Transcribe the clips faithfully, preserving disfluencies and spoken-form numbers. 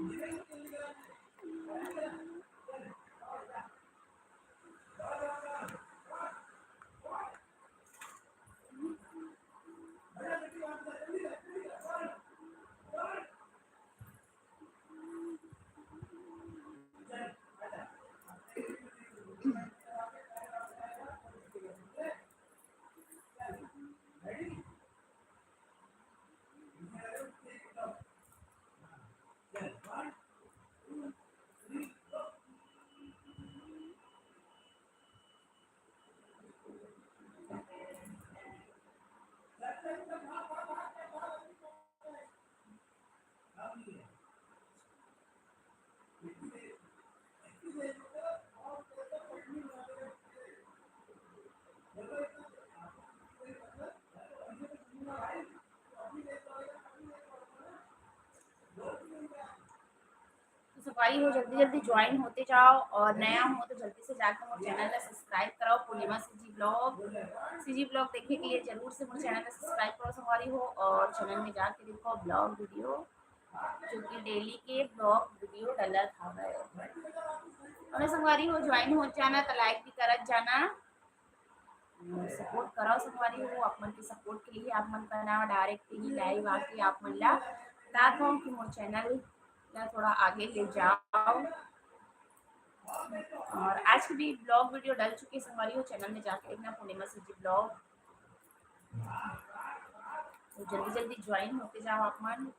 तो संगवारी हो, जल्दी जल्दी ज्वाइन होते जाओ और नया हो तो जल्दी से जाके मोर चैनल ला सब्सक्राइब कराओ, पूर्णिमा सीजी ब्लॉग। सीजी ब्लॉग देखे के लिए जरूर से मोर चैनल ला सब्सक्राइब करो संगवारी हो, और चैनल में जाके देखो ब्लॉग वीडियो, जो कि डेली के ब्लॉग वीडियो डलत हवय। और संगवारी हो, ज्वाइन हो जाना तो लाइक भी करत जाना, सपोर्ट कराओ संगवारी हो। आप मन के सपोर्ट के लिए आप मन का नाम डायरेक्ट ही लाइव आके आप मन ला बतात हूँ कि मोर चैनल ला थोड़ा आगे ले जाओ। और आज के भी ब्लॉग वीडियो डल चुके संगवारी हो, चैनल में जाके देखना, पूर्णिमा सीजी ब्लॉग। तो जल्दी जल्दी ज्वाइन होते जाओ आप मन।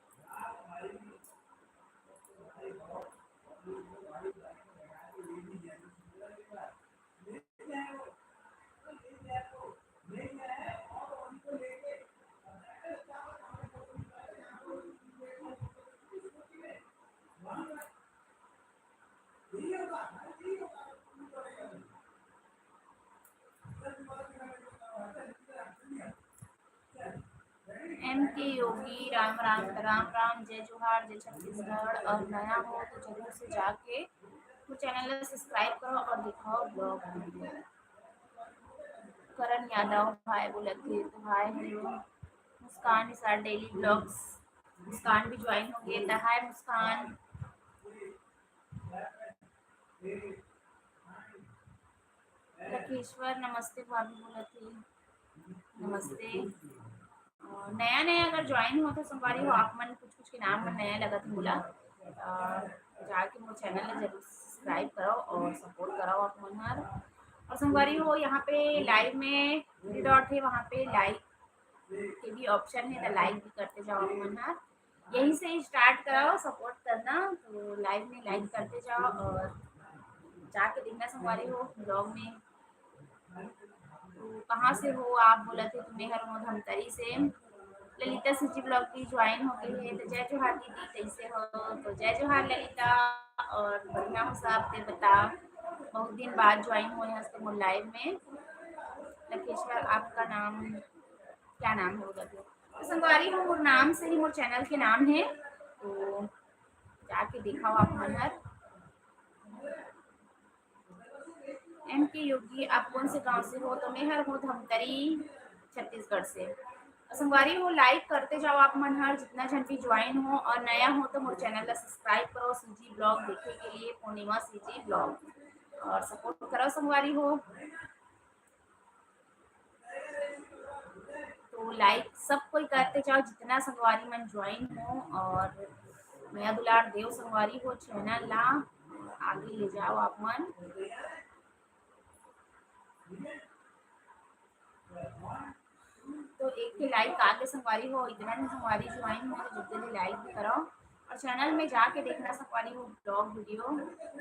एम के योगी, राम राम, राम राम, जय जोहार, जय छत्तीसगढ़। और नया हो तो जरूर से जाके मोर चैनल ला सब्सक्राइब करो और दिखाओ ब्लॉग वीडियो। करण यादव हाय बोलत हे, तो हाय, हेलो। मुस्कान निषाद डेली ब्लॉग्स, मुस्कान भी ज्वाइन हो गए, तो हाय मुस्कान। लखेश्वर नमस्ते भाभी बोलत हे, नमस्ते। अ, नया नया अगर ज्वाइन हो तो संगवारी हो, आप मन कुछ कुछ के नाम मन नया लगत हे मोला, अ, जाके मोर चैनल ला जरूर सब्सक्राइब करो और सपोर्ट करो आप मन हर। और संगवारी हो, यहाँ पे लाइव में थ्री डॉट है, वहाँ पे लाइक के भी ऑप्शन है, तो लाइक भी करते जाओ आप मन हर। यहीं से ही स्टार्ट कराओ सपोर्ट करना, तो लाइव में लाइक करते जाओ और जाके देखना संगवारी हो ब्लॉग में। तो कहाँ से हो आप? बोलत हे, तो मैं हर हूँ धमतरी से। ललिता सीजी ब्लॉग भी ज्वाइन हो गई है, तो जय जोहार दीदी, कैसे हो? तो जय जोहार ललिता, और बढ़िया हो सब, ते बता, बहुत दिन बाद ज्वाइन हुए हैं आज तो मोर लाइव में। लखेश्वर, आपका नाम क्या नाम है, बोलत हे? तो संगवारी हो, मोर नाम से ही मोर चैनल के नाम है, तो जाके देखाओ आप मन हर। एम के योगी, आप कौन से गांव से हो? तो मैं हर हूँ धमतरी, छत्तीसगढ़ से। संगवारी हो, लाइक करते जाओ आप मन हर, जितना झन भी ज्वाइन हो, और नया हो तो मोर चैनल ला सब्सक्राइब करो सीजी ब्लॉग देखे के लिए, पूर्णिमा सीजी ब्लॉग, और सपोर्ट करो संगवारी हो। तो लाइक सब कोई करते जाओ, जितना संगवारी मन ज्वाइन हो, और मया दुलार देव संगवारी हो, चैनल ला आगे ले जाओ आप मन। तो एक के लाइक आगे संगवारी हो, इतना नहीं संगवारी ज्वाइन हो, तो जल्दी जल्दी लाइक भी करो, और चैनल में जाके देखना संगवारी हो, ब्लॉग वीडियो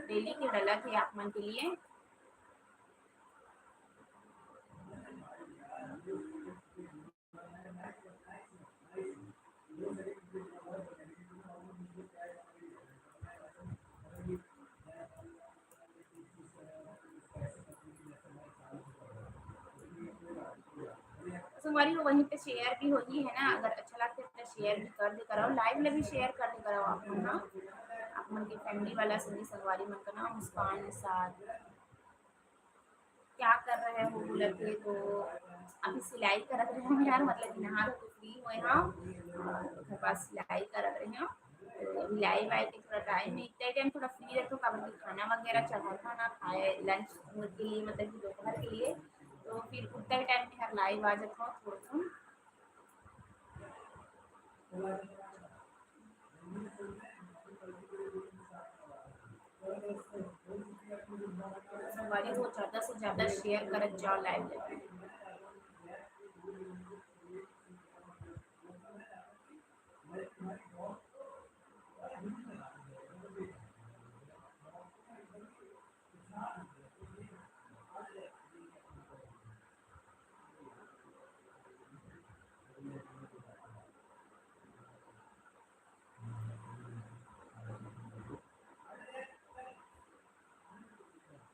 डेली के डलत हे आप मन के लिए। संगवारी हो, वहीं पे शेयर भी होही है ना, अगर अच्छा लगथे तो शेयर भी कर दे करो, लाइव में भी शेयर कर दे करो आप मन, हाँ, आप मन के फैमिली वाला संगी संगवारी मन का ना। मुस्कान निषाद, क्या कर रहे हो बोलत हे, तो अभी सिलाई करत रहे हूँ यार, मतलब नहा धो के फ्री हुए हूँ, घर पास सिलाई करत रहे हूँ। अभी लाइव आए के थोड़ा टाइम है, इतना टाइम थोड़ा फ्री रहता हूँ, काबर कि खाना वगैरह चढ़ाता ना खाए लंच के लिए, मतलब कि दोपहर के लिए, तो फिर उतना ही टाइम में हर लाइव आ जाता हूँ थोड़ा सा। संगवारी हो, ज्यादा से ज्यादा शेयर करत जाओ लाइव।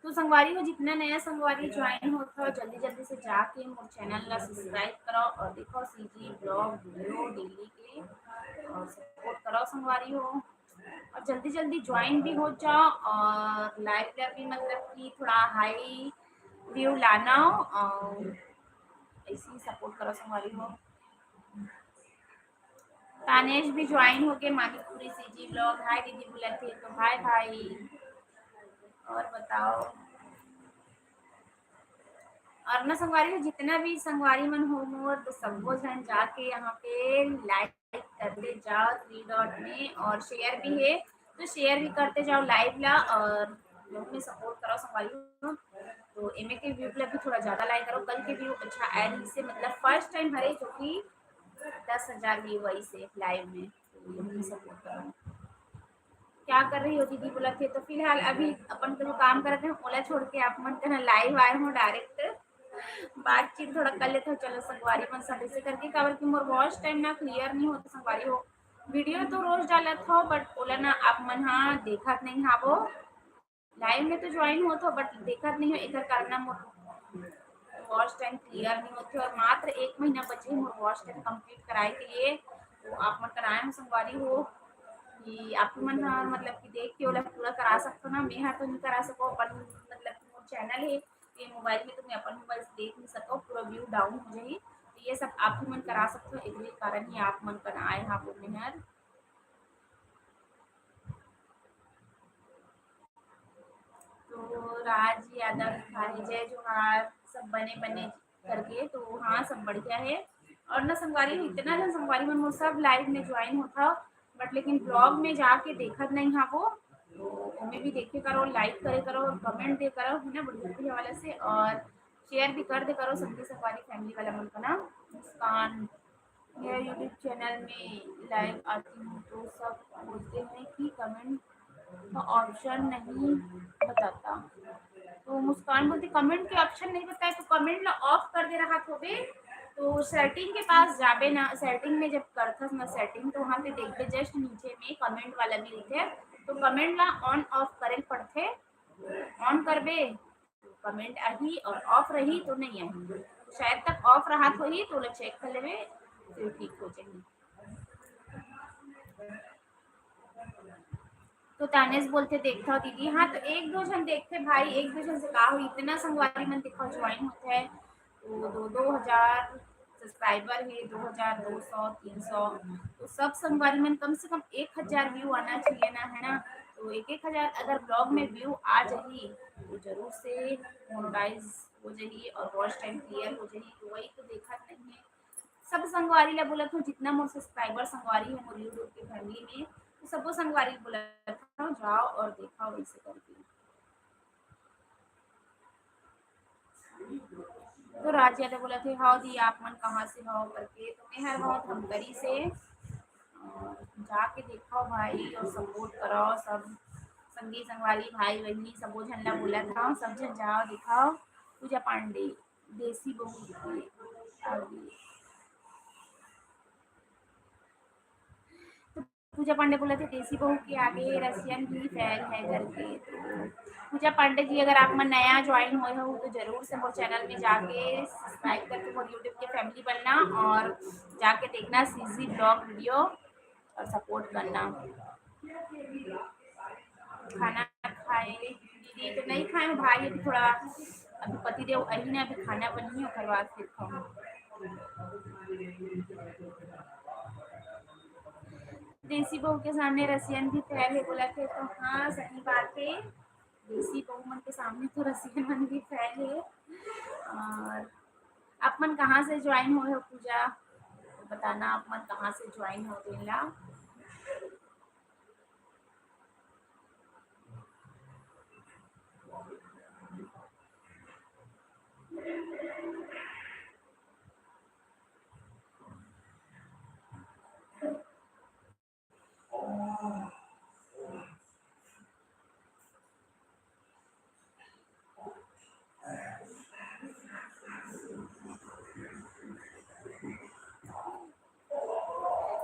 तो संगवारी हो, जितना नया संगवारी ज्वाइन होत हो, जल्दी जल्दी से जाके मोर चैनल ला सब्सक्राइब करो और देखो सीजी ब्लॉग वीडियो डेली के और सपोर्ट करो संगवारी हो। और जल्दी जल्दी ज्वाइन भी हो जाओ और लाइव ला भी, मतलब कि थोड़ा हाई व्यू लाना हो और ऐसे ही सपोर्ट करो संगवारी हो। तानेश भी ज्वाइन हो गए, मानिकपुरी सीजी ब्लॉग। हाय दीदी बोलत हे, तो हाय भाई। और बताओ, और ना संगवारी हो, जितना भी संगवारी मन हो मोर, तो सबो झन जाके यहाँ पे लाइक करते जाओ थ्री डॉट में, और शेयर भी है तो शेयर भी करते जाओ लाइव ला, और लोग में सपोर्ट करो संगवारी हो। तो एमे के व्यू ला भी थोड़ा ज्यादा लाइक करो, कल के व्यू अच्छा आए रहिसे, मतलब फर्स्ट टाइम हरे जो कि दस हजार व्यू आई से लाइव में, तो लोग में सपोर्ट करो। क्या कर रही हो दीदी बोलत हे, तो फिलहाल अभी अपन जो काम करत हे ओला छोड़ के आप मन कना लाइव आए हो डायरेक्ट, बातचीत थोड़ा कर लेते हो। चलो संगवारी मन सब ऐसे करके, काबर कि मोर वॉच टाइम ना क्लियर नहीं होता संगवारी हो, वीडियो तो रोज डालत हो बट ओला ना आप मन हा देखत नहीं हावो, लाइव में तो ज्वाइन होत हो बट देखत नहीं हो, एकर कारण ना मोर वॉच टाइम क्लियर नहीं होते। और मात्र एक महीना बचे मोर वॉच टाइम कंप्लीट कराए के लिए, तो आप मन कराए हो संगवारी हो कि आप मन हा मतलब कि देख के ओला पूरा करा सकते हो ना, मैं हर तो नहीं करा सको अपन, मतलब कि मोर चैनल है ये मोबाइल में, तो मैं अपन मोबाइल से देख नहीं सको, पूरा व्यू डाउन हो जाही। तो ये सब आप ही मन करा सकते हो, एकरे कारण ही आप मन कर आए हा वो मेहर। तो राज यादव लिखा है, जय जोहार, सब बने बने करके। तो हाँ, सब बढ़िया है। और ना संगवारी हो, इतना ना संगवारी मन मोर सब लाइव में ज्वाइन होता, बट लेकिन ब्लॉग में जाके देखत नहीं हा वो, तो ओमे भी देखे करो, लाइक करे करो, कमेंट दे करो, है ना, बढ़िया बढ़िया वाला से, और शेयर भी कर दे करो संगी संगवारी फैमिली वाला मन का ना। मुस्कान, मेरा यूट्यूब चैनल में लाइव आती हूँ तो सब बोलते हैं कि कमेंट का ऑप्शन नहीं बताता। तो मुस्कान बोलती कमेंट के ऑप्शन नहीं बताए, तो कमेंट ला ऑफ कर दे रहा होबे, तो सेटिंग के पास जाबे ना, सेटिंग में जब करथस ना सेटिंग, तो वहाँ पे देखबे जस्ट नीचे में कमेंट वाला भी लिखे, तो कमेंट ला ऑन ऑफ करे पड़थे। ऑन करबे कमेंट आही और ऑफ रही तो नहीं आही, शायद तक ऑफ रहा तो ही तो चेक कर लेबे, फिर ठीक हो जाही। तो तानेश बोलते देखता हूँ दीदी। हाँ, तो एक दो जन देखते भाई, एक दो जन से का हो, इतना संगवारी मन देखा ज्वाइन होते हैं, तो दो दो हजार सब्सक्राइबर है, दो हजार दो सौ, तीन सौ, तो सब संगवारी मन कम से कम एक हजार व्यू आना चाहिए ना, है ना? तो एक एक हजार अगर ब्लॉग में व्यू आ जाही तो जरूर से मोनेटाइज हो जाही और वॉच टाइम क्लियर हो जाही। तो वही तो देखत नहीं है, सब संगवारी ला बोलत हूँ, जितना मोर सब्सक्राइबर संगवारी है मोर यूट्यूब के फैमिली में, तो सबो संगवारी बोलत हूँ जाओ और देखा वैसे करके। तो राज यादव बोलत हे, "हाव दी, आप मन कहाँ से हव?" करके। तो मैं हर हव धमतरी से। अ, जाके देखो भाई और सपोर्ट करो सब संगी संगवारी भाई बहनी सबो झन ला बोलत हव, सब झन जाओ दिखाओ। पूजा पांडे, देसी बहू के आगे। पूजा पांडे बोलत हे, "देसी बहू के आगे रसियन भी फेल है" करके। तो पूजा पांडे जी, अगर आप मन नया ज्वाइन होए हो तो जरूर से मोर चैनल में जाके सब्सक्राइब करके मोर यूट्यूब के फैमिली बनना और जाके देखना सीजी ब्लॉग वीडियो और सपोर्ट करना। खाना खाए दीदी? तो नहीं खाए हूँ भाई, अभी थोड़ा, अभी पति देव अही ना, अभी खाना बनही, ओकर बाद फिर खाऊँ। देसी बहू के सामने रसियन भी फेल हे बोलत हे, तो हाँ, सही बात हे, देसी बहू मन के सामने तो रसियन मन भी फेल हे। और आप मन कहाँ से ज्वाइन होए हो पूजा, बताना आप मन कहाँ से ज्वाइन हो तेन ला।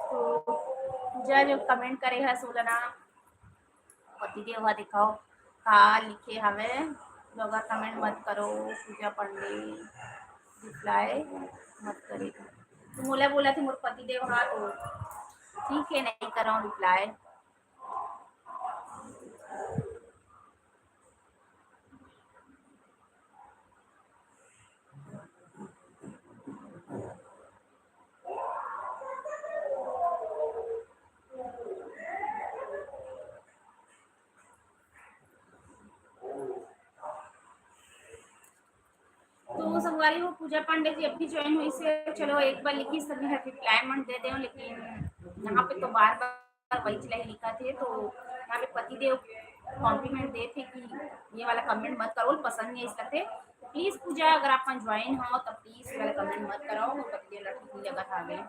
तो पूजा जो कमेंट करे हस ओला ना पतिदेव ह दिखाओ का लिखे हवे। लोग कमेंट मत करो, पूजा पांडे रिप्लाई मत करे। तुम ओला बोला थे मोर पतिदेव हा तो ठीक है, नहीं करो रिप्लाई। तो संगवारी हो, पूजा पांडे जी अभी ज्वाइन हुई से, चलो एक बार लिखी सब में रिप्लाई मन दे देव, लेकिन यहाँ पे तो बार बार वही चीज लिखा थे, तो यहाँ पे पतिदेव कॉम्प्लीमेंट दे थे कि ये वाला कमेंट मत करो, पसंद नहीं इसका थे। प्लीज पूजा, अगर आप ज्वाइन हो तो प्लीज ये वाला कमेंट मत करो, वो पतिदेव लड़की की जगह था गए।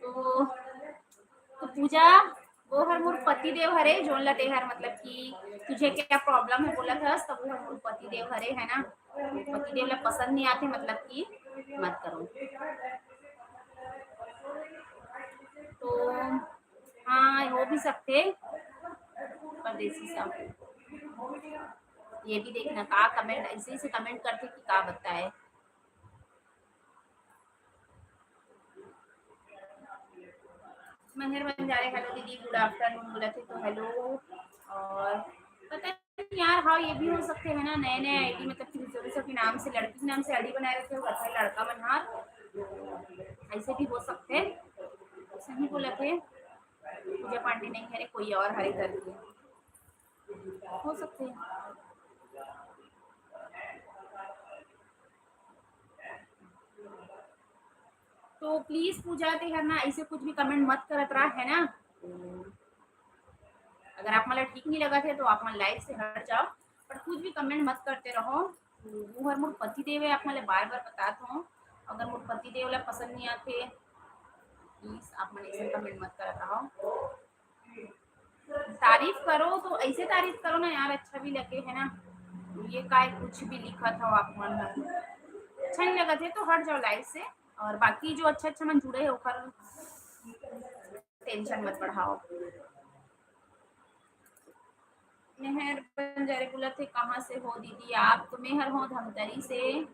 तो, तो पूजा, वो हर मोर पति देव हरे, जोन ला तेहर मतलब कि तुझे क्या प्रॉब्लम है बोला था, तब वो हर मोर पति देव हरे, है ना। पति देव ला पसंद नहीं आते, मतलब कि मत करो। तो हाँ, हो भी सकते परदेसी सा। ये भी देखना का कमेंट, ऐसे ही से कमेंट करते कि का बताए। मेहर बंजारे, हेलो दीदी, गुड आफ्टरनून बोला थे तो हेलो। और पता नहीं यार, हाँ, ये भी हो सकते है ना, नए नए आईडी, मतलब कि रिजर्वेशन के नाम से, लड़की के नाम से आईडी बनाए रखे हो, अच्छा लड़का मन हार, ऐसे भी हो सकते हैं। सही बोला थे, पूजा पांडे नहीं हरे, कोई और हरे करके हो सकते हैं। तो प्लीज पूजा तेहर ना ऐसे कुछ भी कमेंट मत करत रहा, है ना। अगर आप मन ला ठीक नहीं लगा थे तो आप मन लाइव से हट जाओ, पर कुछ भी कमेंट मत करते रहो। वो हर मोर पति देव है, आप मन ला बार बार बतात हूँ, अगर मोर पति देव ला पसंद नहीं आते, प्लीज आप मन ऐसे कमेंट मत करत रहो। तारीफ करो तो ऐसे तारीफ करो ना यार, अच्छा भी लगे, है ना। ये काय कुछ भी लिखत हो आप मन, अच्छा नहीं लगत है तो हट जाओ लाइव से। और बाकी जो अच्छा अच्छा मन जुड़े हो, ओकर टेंशन मत बढ़ाओ। मेहर बंजारे बोलत हे, कहाँ से हो दीदी आप? तो मेहर हो धमतरी से।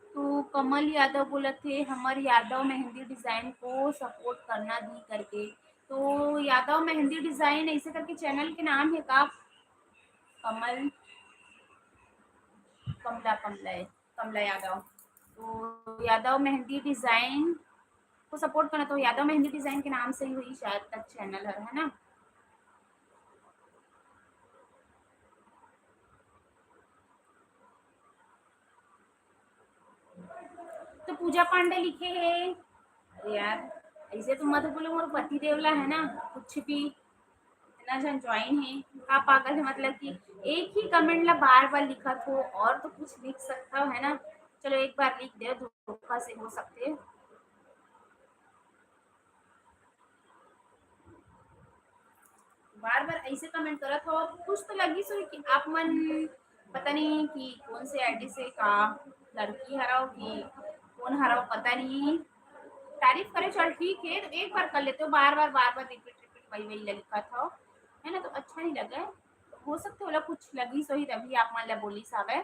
तो कमल यादव बोलत हे, हमर यादव मेहंदी डिजाइन को सपोर्ट करना दी करके। तो यादव मेहंदी डिजाइन ऐसे करके चैनल के नाम है का? कमल, कमला, कमला है, कमला यादव। तो यादव मेहंदी डिजाइन को सपोर्ट करना, तो यादव मेहंदी डिजाइन के नाम से ही हुई शायद तक चैनल है, है ना। तो पूजा पांडे लिखे है। अरे यार, ऐसे तो मत बोलो, मोर पति देवला है ना, कुछ भी। इतना जन ज्वाइन है, का पागल है, मतलब कि एक ही कमेंट ला बार बार लिखत हो, और तो कुछ लिख सकता हो, है ना। चलो एक बार लिख दे, धोखा से हो सकते। बार बार ऐसे कमेंट करत हो, कुछ तो लगी सो कि आप मन पता नहीं कि कौन से आईडी से का लड़की हराओ कि कौन हराओ, पता नहीं। तारीफ करे, चल ठीक है, तो एक बार कर लेते हो, बार बार बार बार रिपीट रिपीट वही वही लिखत हो, है ना, तो अच्छा नहीं लगे। तो हो सकते ओला कुछ लगी सो ही तभी आप मन ला बोली सावे।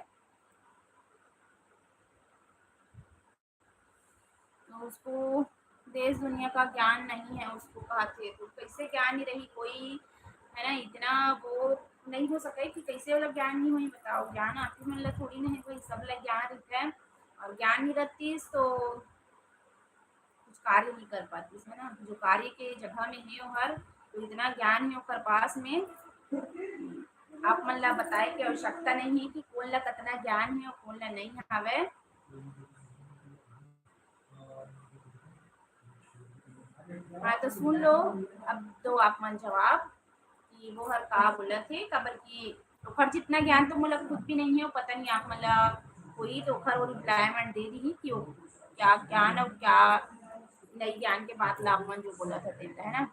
तो उसको देश दुनिया का ज्ञान नहीं है, उसको कहत हे, तो कैसे ज्ञान ही रही कोई, है ना? इतना वो नहीं हो सके कि कैसे वाला ज्ञान नहीं होई, बताओ। ज्ञान आप ही मन ला थोड़ी नहीं, कोई सब ला ज्ञान रहता है, और ज्ञान नहीं रहतीस तो कुछ कार्य नहीं कर पातीस, है ना? जो कार्य के जगह में है ओहर, तो इतना ज्ञान है ओकर पास में, आप मन ला बताए के आवश्यकता नहीं है कि कौन ला कितना ज्ञान है और कौन ला नहीं हवे। हाँ, तो सुन लो, अब दो आप मन जवाब कि वो हर का बोलत हे, काबर कि ओखर जितना ज्ञान तो मोला खुद भी नहीं है, पता नहीं आप मन ला कोई तो ओखर वो रिप्लाई मन दे दी कि वो क्या ज्ञान और क्या नई ज्ञान के बात ला आप मन जो बोलत हे, है ना?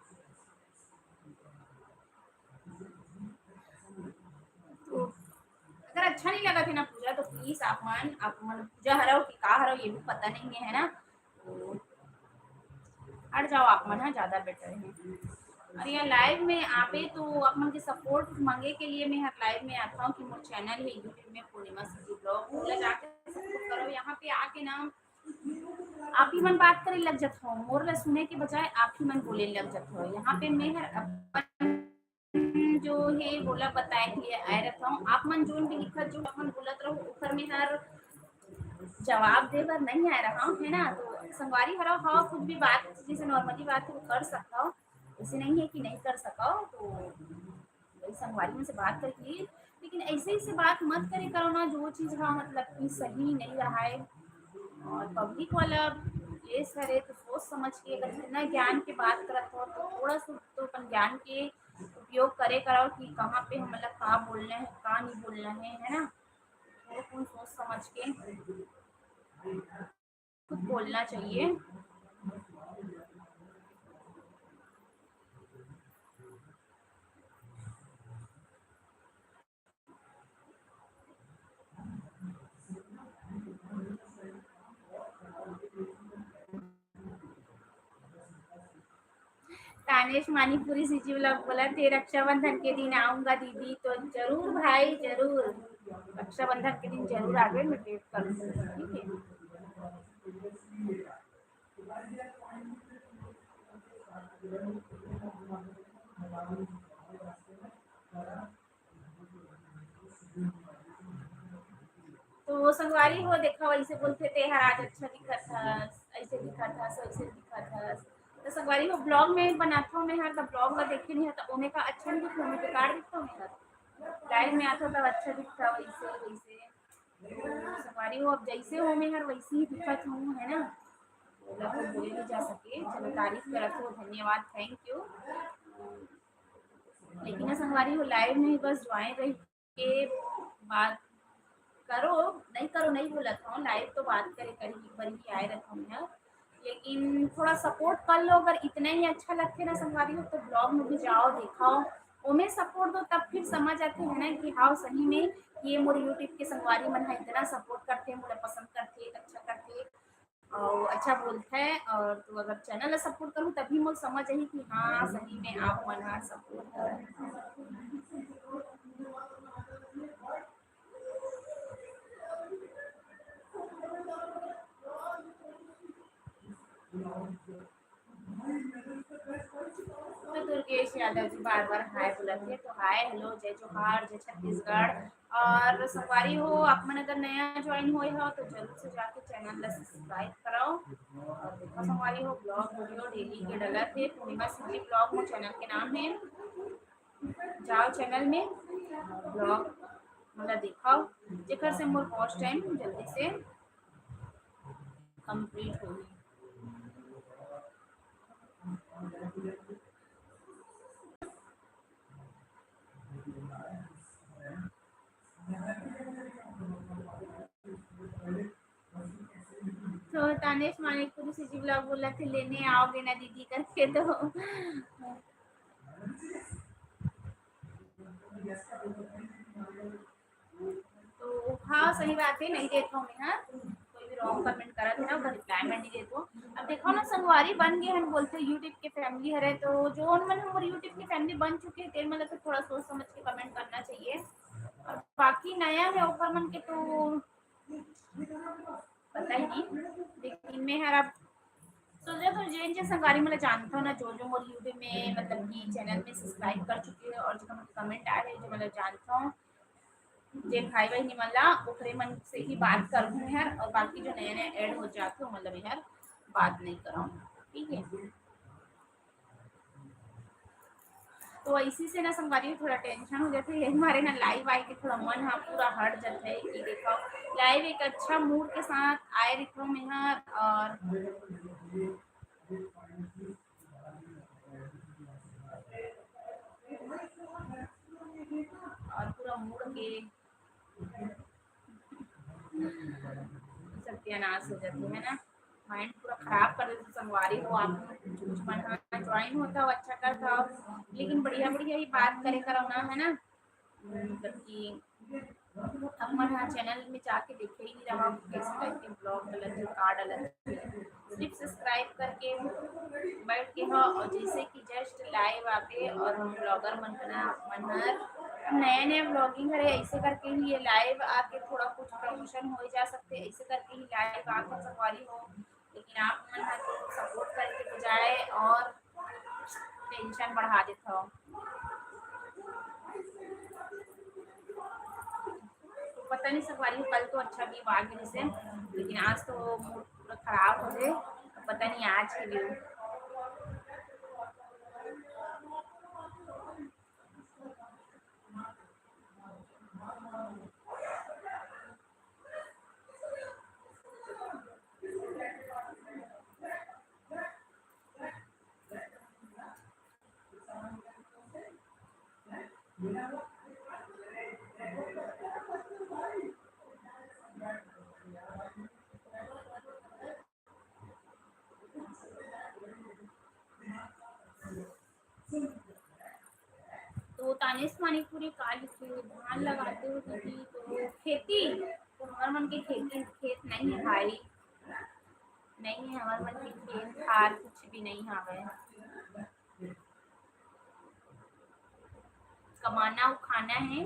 तो अगर अच्छा नहीं लगा थे ना पूजा, तो प्लीज आप मन, आप मन पूजा हरव कि का हरव, ये भी पता नहीं है, है ना? तो हट जाओ आप मन, हाँ, ज्यादा बेटर है। और ये लाइव में आपे तो आप मन के सपोर्ट मांगे के लिए मैं हर लाइव में आता हूँ कि मोर चैनल है YouTube में पूर्णिमा सिटी ब्लॉग, ओला जाके सपोर्ट करो। यहाँ पे आके ना आप ही मन बात करे लग जात हो, मोर ला सुने के बजाय आप ही मन बोले लग जात हो। यहाँ पे मैं हर अपन जो हे ओला बताए के लिए आए रहता हूँ। आप मन जोन भी लिखत, जो अपन बोलत रहो, ओकर में हर जवाब दे बर नहीं आए रहा हूँ, है ना? तो संगवारी हरव, हाँ, कुछ भी बात जैसे नॉर्मली बात है, वो कर सकता हो, ऐसे नहीं है कि नहीं कर सको। तो वही संगवारी मन से बात कर लिए, लेकिन ऐसे ही से बात मत करे करो ना, जो चीज हाँ, मतलब कि सही नहीं रहा है। और पब्लिक वाला प्लेस हरे, तो सोच समझ के, अगर इतना ज्ञान के बात करत हो, तो थोड़ा सा तो अपन ज्ञान के उपयोग करे करो कि कहाँ पे हमला का बोलना है, का नहीं बोलना है, है ना? वो कौन सोच समझ के कुछ बोलना चाहिए। तानेश मानिकपुरी सीजी वाला बोला थे, "रक्षाबंधन के दिन आऊंगा दीदी।" तो जरूर भाई, जरूर, रक्षाबंधन के दिन जरूर आवे, मैं वेट करूंगी, ठीक है? तो संगवारी हो, देखा, वैसे बोलते थे, "हर आज अच्छा दिखत हस, ऐसे दिखत हस, वैसे दिखत हस।" तो संगवारी हो, ब्लॉग में बनात हूँ मैं हर, तो ब्लॉग ला देखे नहीं है, तो ओमे का अच्छा नहीं दिखता, मैं बेकार दिखता हूँ मैं हर। लाइव में आता तब अच्छा दिखता, वैसे वैसे। तो संगवारी हो, अब जैसे हो मैं हर वैसे ही दिखत हूँ, है ना? ओला तो बोले नहीं जा सके। चलो, तारीफ करत हो, धन्यवाद, thank you। लेकिन ना संगवारी हो, लाइव में बस ज्वाइन रही के बात करो, नहीं करो नहीं बोलत हूँ, लाइव तो बात करे करी, एक बार ही आए रहता हूँ यहाँ। लेकिन थोड़ा सपोर्ट कर लो, अगर इतना ही अच्छा लगते ना संगवारी हो, तो ब्लॉग में भी जाओ, दिखाओ, ओमे सपोर्ट दो, तब फिर समझ आते हैं ना कि हाँ, सही में ये मोर YouTube के संगवारी मन है, इतना सपोर्ट करते हैं, मोला पसंद करते हैं, अच्छा करते हैं। और अच्छा बोलता है, और तो अगर चैनल ला सपोर्ट करूँ, तभी मोर समझ आई कि हाँ, सही में आप मन ह सपोर्ट कर। तो दुर्गेश यादव जी बार बार हाय बोलत हे, तो हाय, हेलो, जय जोहार, जय छत्तीसगढ़। और संगवारी हो, आप मन अगर नया ज्वाइन होए हो, तो जरूर से जाके चैनल ला सब्सक्राइब कराओ और देखो संगवारी हो, ब्लॉग वीडियो डेली के डलत हे। पूर्णिमा सीजी ब्लॉग मोर चैनल के नाम है, जाओ चैनल में ब्लॉग मोला दिखाओ, जेकर से मोर वॉच टाइम जल्दी से कंप्लीट होही। तो तानेश मानिकपुरी सीजी ब्लॉग बोलत हे, लेने आओगे ना दीदी करके। तो तो हाँ, सही बात है, नहीं देत हूँ मैं, हाँ, कोई भी रॉन्ग कमेंट करत है ना, ओकर रिप्लाई मैं नहीं देत हूँ। अब देखो ना, संगवारी बन गए हैं, बोलते YouTube के फैमिली हरे, तो जोन मन हमर YouTube के फैमिली बन चुके हैं, तेन मन ला तो थोड़ा सोच समझ के कमेंट करना चाहिए। और बाकी नया है, ओकर मन के तो पता ही नहीं, लेकिन मैं हर अब तो जो, तो जेन जेन संगवारी मन ला जानथव ना, जो जो मोर YouTube में, मतलब कि चैनल में सब्सक्राइब कर चुके हे और जो comment आए हे, जो मतलब जानथव, जेन भाई बहिनी मन ला, ओकरे मन से ही बात करहूँ यार, और बाकी जो नया नया ऐड हो जाथे, ओमन ला मैं यार बात नहीं करहूँ, ठीक है। तो इसी से ना संगवारी थोड़ा टेंशन हो जाथे, यही मारे ना लाइव आए के थोड़ा मन हा पूरा हट जाथे कि देखो लाइव एक अच्छा मूड के साथ आए रहिथों मैं हा, और और पूरा मूड के सत्यानाश हो जाथे, है ना, माइंड पूरा खराब कर देथे संगवारी हो। आप कुछ मन हा ज्वाइन होथव, अच्छा करथव, लेकिन बढ़िया बढ़िया ही बात करे करव ना, है ना, मतलब कि आप मन हा चैनल में जाके देखे ही नहीं रहा, कैसे टाइप के ब्लॉग डालत हे, का डालत हे, सिर्फ सब्सक्राइब करके बैठ के हो। और जैसे कि जस्ट लाइव आके और हम ब्लॉगर मन का ना, मन हर नया नया ब्लॉगिंग हरे, ऐसे करके ही ये लाइव आके थोड़ा कुछ प्रमोशन हो जा सकते, ऐसे करके ही लाइव आके संगवारी हो। लेकिन आप मन हा तो सपोर्ट करके बजाय और टेंशन बढ़ा देथव। तो पता नहीं संगवारी हो, कल तो अच्छा भी वाग रहिसे, लेकिन आज तो मूड पूरा खराब हो गए। पता नहीं आज के लिए। तो तानिश मणिपुरी का लिखे, धान लगाते हो दीदी? तो खेती, तो हमर मन के खेती खेत नहीं है भाई, नहीं है हमर मन के खेत खार, कुछ भी नहीं हवे। कमाना और खाना है।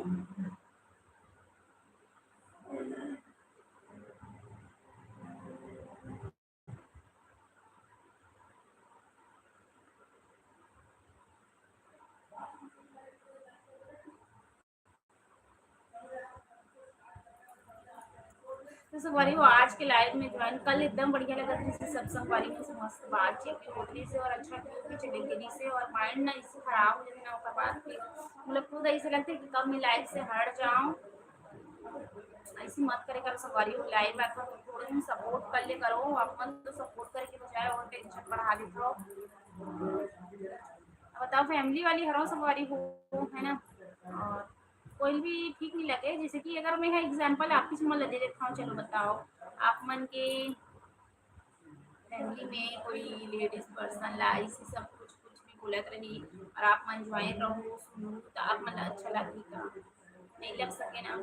तो संगवारी हो, आज के लाइव में ज्वाइन कल एकदम बढ़िया लगा था, सब संगवारी के से मस्त बातचीत भी होती से और अच्छा भी चले गई से और माइंड ना इससे खराब हो जाते ना, ओकर बाद फिर मतलब खुद ऐसे लगते कि कब मैं लाइव से हट जाऊं। ऐसी मत करे करो संगवारी हो, लाइव आता तो थोड़ा दिन सपोर्ट कर ले करो, अपन तो सपोर्ट करे के बजाय और टेंशन बढ़ा देथव। अब बताओ, फैमिली वाली हरो संगवारी हो, है ना, और कोई भी ठीक नहीं लगे। जैसे कि अगर मैं एग्जांपल आपकी समझ ला दे देता हूँ, चलो बताओ, आप मन के फैमिली में कोई लेडीज पर्सन ला इसी सब कुछ कुछ भी बोलत रही और आप मन ज्वाइन रहो, सुनो, तो आप मन ला अच्छा लगही का? नहीं लग सके ना।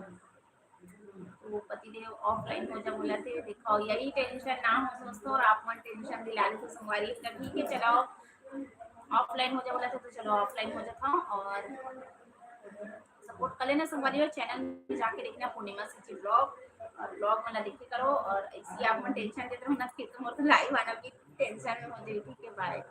तो पतिदेव ऑफलाइन हो जा बोलत हे, देखो यही टेंशन ना हो दोस्तों, और आप मन टेंशन दिला देते संगवारी। इतना ठीक है, चलो ऑफलाइन हो जा बोलत हे तो चलो ऑफलाइन हो जाता हूँ और सपोर्ट कर लेना संगवारी, और चैनल में जाके देखना पूर्णिमा सिंह जी ब्लॉग और ब्लॉग मन ला देखे करो। और ऐसी आप मन टेंशन देते रहो ना, फिर तो मोर तो लाइव आना भी टेंशन में हो जाए। ठीक है, बाय।